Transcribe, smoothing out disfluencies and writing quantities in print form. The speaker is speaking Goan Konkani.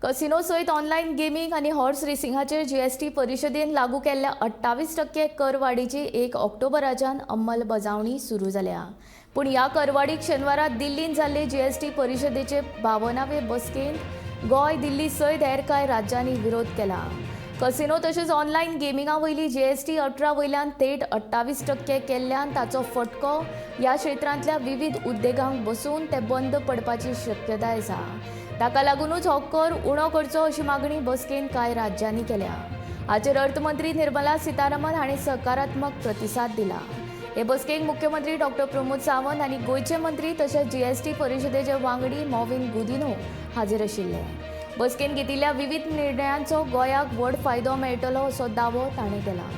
कसिनो सयत ऑनलायन गेमींग आनी हॉर्स रेसिंगाचेर जीएसटी परिशदेन लागू केल्ल्या 28% करवाडीची 1 ऑक्टोबराच्यान अंमलबजावणी सुरू जाल्या. पूण ह्या करवाडीक शेनवारा दिल्लींत जाल्ले जीएसटी परिशदेचे 52वे बसकेंत गोंय, दिल्ली सयत हेर कांय राज्यांनी विरोध केला. कसिनो तशेंच ऑनलायन गेमिंगा वयली जीएसटी 18 वयल्यान थेट 28% केल्ल्यान ताचो फटको ह्या क्षेत्रांतल्या विविध उद्देगांक बसून ते बंद पडपाची शक्यताय आसा. ताका लागूनच हो कर उणो करचो अशी मागणी बसकेंत कांय राज्यांनी केल्या. हाचेर अर्थमंत्री निर्मला सीतारामन हांणी सकारात्मक प्रतिसाद दिला. हे बसकेक मुख्यमंत्री डॉक्टर प्रमोद सावंत आनी गोंयचे मंत्री तशेंच जीएसटी परिशदेचे वांगडी मॉविन गुदिन्हो हाजीर आशिल्ले. बसकेंत घेतिल्ल्या विविध निर्णयांचो गोंयाक व्हड फायदो मेळटलो असो दावो ताणें केला.